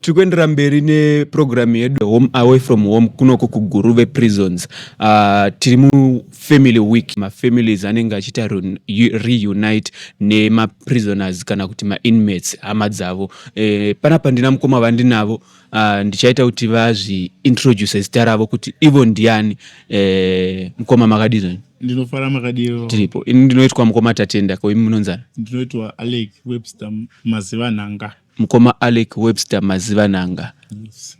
Tiri kuendera mberi neprogramu yedu Home Away From Home kunoko kuGuruve Prisons. Tiri mufamily week, mafamilies anenge achiita reunite nemaprisoners kana kuti mainmates, hama dzavo. Panapa ndina mukoma vandinavo. Ndichaita kuti vazviintroduce zita ravo kuti ivo ndiani. Mukoma, makadii zvenyu? Ndinofara, makadiro? Tiripo. Ini ndinoitwa mukoma Tatenda. Ko imi munonzana? Ndinoitwa Alec Webster Mazivanhanga. Mukoma Alec Webster Mazivanhanga.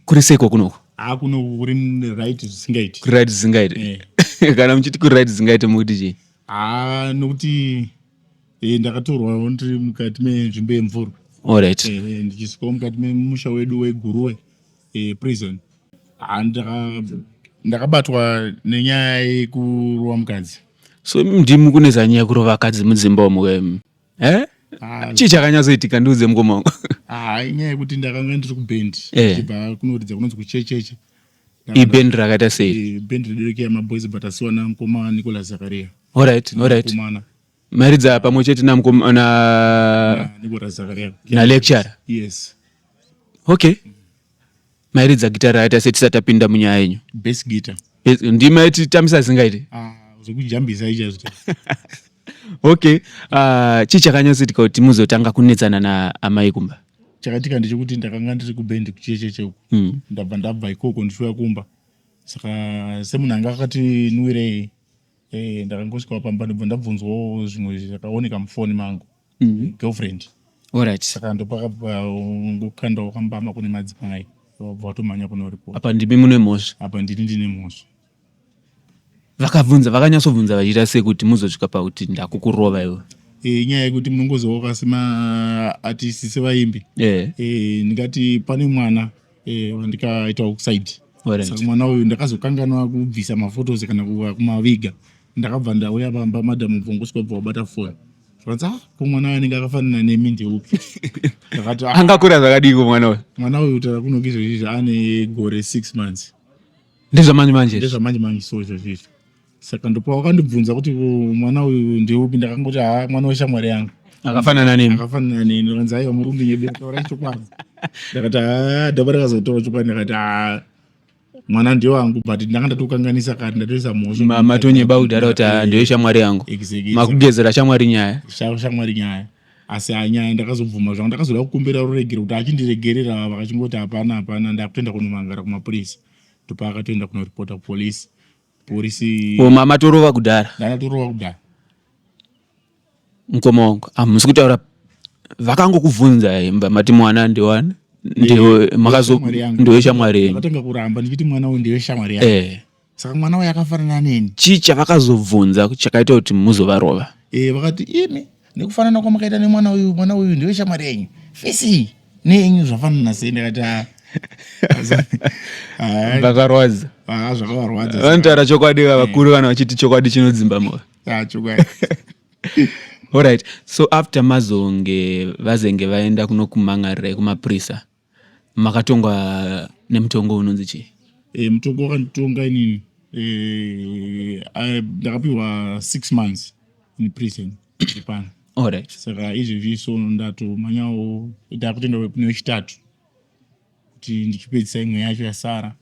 Kuri seiko kunoko? Ha, kuno kuri right zvisingaiti. Kuri right zvisingaiti? Eh. Kana muchiti kuri right zvisingaiti, mukuti chii? Ha, nokuti ndakatorwa ndiri mukati menzvimbo yemvurwi. Ndichisvikawo mukati memusha wedu weGuruve Prison. Ha, ndakabatwa nenyaya yekurova mukadzi. So ndimi kuneza nyaya yekurova vakadzi mudzimba umu? Eh? Ah. Chii chakanyatsoitika? Ndiudze, mukoma wangu. Ha, inyaya yekuti ndakanga ndiri kubhendi, ndichibva kunoridza kunonzi kuChecheche. Ibhendi rakaita sei? Bhendi redu reKiama Boys, but asiwa namukoma Nicolas Zakaria. Alright. Mukomana. Maridza pamwe chete namukoma na Nicolas Zakaria. Na lecturer? Yes. Okay, mairidza gitara raita sei, tisati tapinda munyaya yenyu? Bass guitar. Ndimaititambisa zingaiti? Ah, zvekujambisa ichazvo. Okay, chii chakanyatsoitika kuti muzotanga kunetsana naamai kumba? Chakaitika ndechekuti ndakanga ndiri kubhendi kuChecheche uku. Ndabva ikoko ndichiuya kumba, saka semunhu anga akati nwirei, ndakangosvikawo pamba, ndobva ndabvunzwawo zvimwe zvakaoneka mufoni mangu, girlfriend. Saka ndopakabva ngokandawo kambama kune madzimai, vabva vatomhanya kunoripota. Apa ndimi mune mhosva? Apa ndini ndine mhosva. Vakabvunza, vakanyatsobvunza vachiita sekuti muzosvika pakuti ndakukurova iwe? Inyaya yekuti munongozivawo semaartist, sevaimbi, ndingati pane mwana wandikaitawo kuside. Saka mwana uyu ndakazokanganwa kubvisa maphotos kana kumaviga. Ndakabva ndauya pamba, madam bvongosvika bva wabata foni, zvakanzi, "Ah, ko mwana uyu anenge akafanana nemi ndeupi?" Ndakati, "Ah." Angakura zvakadiko mwana uyu? Mwana uyu tara kunoki izvozvizvi ane gore 6 months. Ndezvamanje manje? Ndezvamanje manje, so izvozvizvi. Saka ndopa wakandibvunza kuti, "Ko, mwana uyu ndeupi?" Ndakangoti, "Ha, mwana weshamwari yangu." Akafanana nemi? Akafanana neni. Kanzi, "Aiwa, muri kundinyebera, taurai chokwadi." Ndakati, "Ha." Dhaba rakazotaura chokwadi, ndakati, "Ha, mwana ndewangu, but ndanga ndatokanganisa kare, ndatoisa mhosva." Matonyeba kudhara kuti, "Ah, ndewe shamwari yangu." Exactly. Makugezera shamwari nyaya. Shamwari nyaya, asi hanyaya ndakazobvuma zvangu. Ndakazoda kukumbira ruregero kuti achindiregerera, vakachingoti hapana, hapana, ndakutoenda kunomangara kumapurisa. Ndopaakatoenda kunoripota kupolisi, polisi. O, matorova kudhara? Ndakatorova kudhara. Mukoma wangu, hamusi kutaura. Vakangokubvunza imba mati mwana ndewani, ndewe makazo Shamwari yangu. Ndewe shamwari yenyu? Ndakatanga kuramba ndichiti mwana uyu ndewe shamwari yangu. Saka mwana uyu akafanana neni. Chii chavakazobvunza chakaita kuti muzovarova? Vakati, "Imi, nekufanana kwamakaita nemwana uyu, mwana uyu ndewe shamwari yenyu, face iyi neyenyu zvafanana sei?" Ndakati, "Ah." Ah, Vakarwadza? Ah, zvakavarwadza. Vanotaura chokwadi vakuru kana vachiti chokwadi chinodzimba moyo. Ah, chokwadi. Alright, so after mazonge vazenge vaenda kunokumangarira kumapurisa, makatongwa nemutongo unonzi chii? Mutongo wakanditonga inini, ndakapiwa 6 months in prison ipano. Saka izvezvi so ndatomanyawo, ndakutoenda newechitatu kuti ndichipedzisa imwe yacho yasara.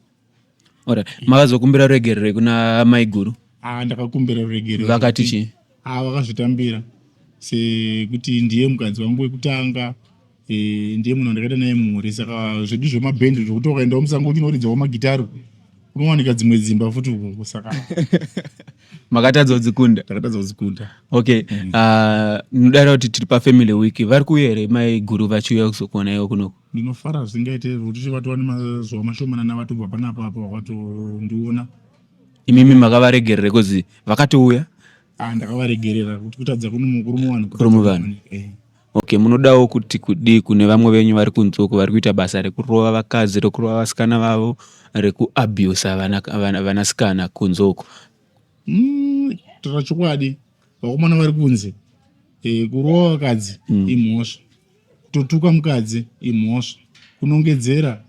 Alright, makazokumbira ruregerero kuna maiguru? Ah, ndakakumbira ruregerero. Vakati chii? Ah, vakazvitambira sekuti ndiye mukadzi wangu wekutanga, ndiye munhu wandakaita naye mhuri. Saka zvedu zvemabhendi zvokuti ukaendawo musango uchinoridzawo magitari, unowanika dzimwe dzimba futi ukoko, saka Makatadza kudzikunda? Ndakatadza kudzikunda. Okay, ndinodaira kuti tiri pafamily week. Vari kuuya here maiguru vachiuya kuzokuona iwo kunoku? Ndinofara zvisingaite kuti vatova nemazuva mashomanana vatobva panapa apa, vakatondiona. Imimi makavaregerere kuzi vakatouya? Ah, ndakavaregerera kuti kutadza kuri muvanhu. Kuri muvanhu. Okay, munodawo kuti kudii kune vamwe venyu vari kunze uko vari kuita basa rekurova vakadzi, rekurova vasikana vavo, rekuabusa vanasikana kunze uko? Taura chokwadi, vakomana vari kunze, kurova vakadzi imhosva, kutotuka mukadzi imhosva, kunongedzera,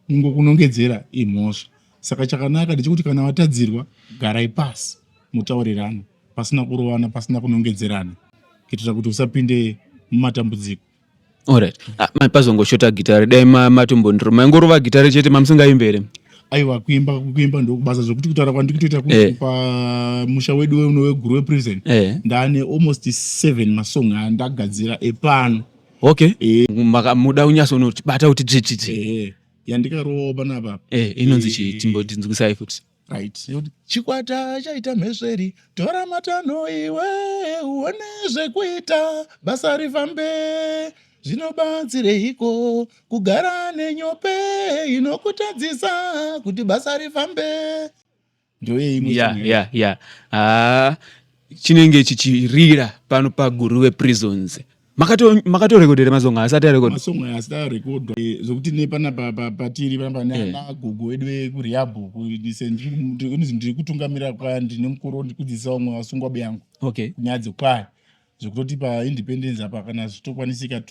kungonongedzera imhosva. Saka chakanaka ndechekuti kana watadzirwa, garai pasi mutaurirana pasina kurovana, pasina kunongedzerana, kuitira kuti usapinde mumatambudziko. Alright. Ah, pazongoshota gitare dai matombondiro maingorova gitare chete mamusingaimbe here? Aiwa, kuimba kuimba ndokubasa zvekuti kutaura kwandikutoita pamusha wedu uno weGuruve Prison ndane almost 7 masong andagadzira epano. Okay. Muda kunyatsonotibata kuti dzvitsvitsi. Yandikarovawo panapa. Inonzi chii? Timbotinzwisai futi. Right. Chikwata chaita mhesveri, tora matanho iwe uone zvekuita basa rifambe. Zvinobatsireiko kugara nenyope inokutadzisa kuti basa rifambe? Ndoyeimwe. Ya, haa, chinenge chichirira pano paGuruve Prisons. Makatorekodera masong asati arekodwa? Masong asati arekodwa, zvokuti nepanapa patiri panapa nagogo wedu vekurehab, ndiri kutungamira kwaya, ndine mukuru, ndiri kudzidzisa vamwe vasungwa beyangu nyaya dzekwaya, zvekutoti paIndependence apa kana zvitokwanisika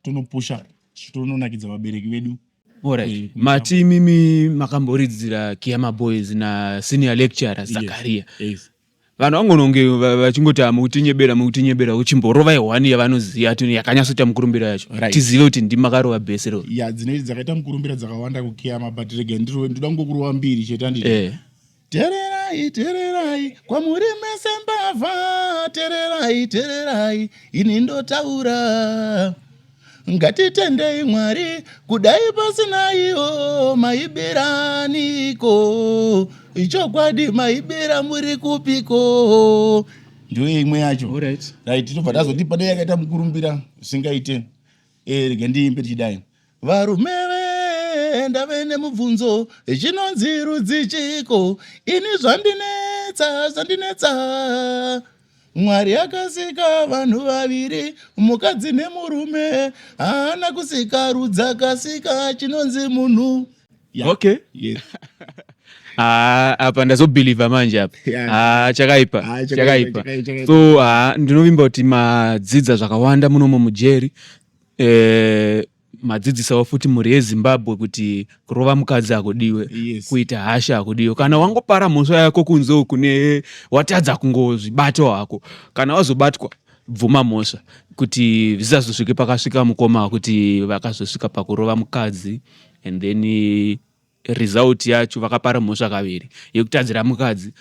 tonopusha tononakidza vabereki vedu. Alright. Mati imimi makamboridzira Kiama Boys nasenior lecturer Zakaria. Yes. Vanhu vangononge vachingoti mukutinyebera, mukutinyebera. Uchimborova ihwani yavanoziva ti yakanyatsoita mukurumbira yacho, tizive kuti ndimakarova bhesi ro. Ya, dzine dzakaita mukurumbira dzakawanda kuKiama, but rega ndoda kungokurova mbiri chete, handiti? Tererai, tererai, kwamuri mese mbavha, tererai, tererai, ini ndotaura. Ngatitendei Mwari, kudai pasina iwo maibiraniko? Chokwadi maibira muri kupiko? Ndiyo imwe yacho. Right, tobva tazoti pane yakaita mukurumbira zvisingaite. Rega ndiimbe tichidai. Varume ve, ndave nemubvunzo, chinonzi rudzi chiko? Ini zvandinetsa, zvandinetsa. Mwari akasika vanhu vaviri, mukadzi nemurume. Haana kusika rudzi, akasika chinonzi munhu. Yeah. Okay. Yes. Ah, apa ndazobhilivha manje apa. Ah, chakaipa. Ah, chakaipa, chakaipa. Chakaipa, chakaipa. So ndinovimba kuti madzidza zvakawanda munomo mujeri. Madzidzisawo futi mhuri yeZimbabwe kuti kurova mukadzi hakudiwe, kuita hasha hakudiwe. Kana wangopara mhosva yako kunze uku ne watadza kungozvibata hako, kana wazobatwa bvuma mhosva kuti zvisazosvike pakasvika mukoma, kuti vakazosvika pakurova mukadzi and then result yacho vakapara mhosva kaviri yekutadzira mukadzi,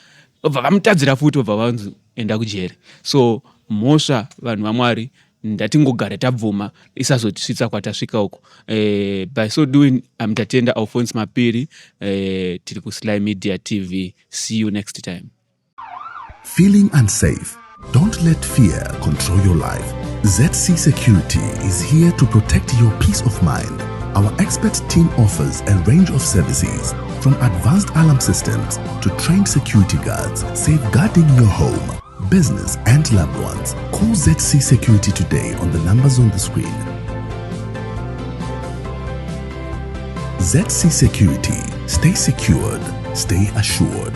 vobva vamutadzira futi, vobva vanzi enda kujeri. So mhosva, vanhu vaMwari, ndatingogare tabvuma, isazotisvitsa kwatasvika uko. By so doing, I'm Tatenda Alphonse Mapiri, tiri kuSly Media TV. See you next time. Feeling unsafe? Don't let fear control your life. ZC Security is here to protect your peace of mind. Our expert team offers a range of services from advanced alarm systems to trained security guards, safeguarding your home, business, and loved ones. Call ZC Security today on the numbers on the screen. ZC Security. Stay secured, stay assured.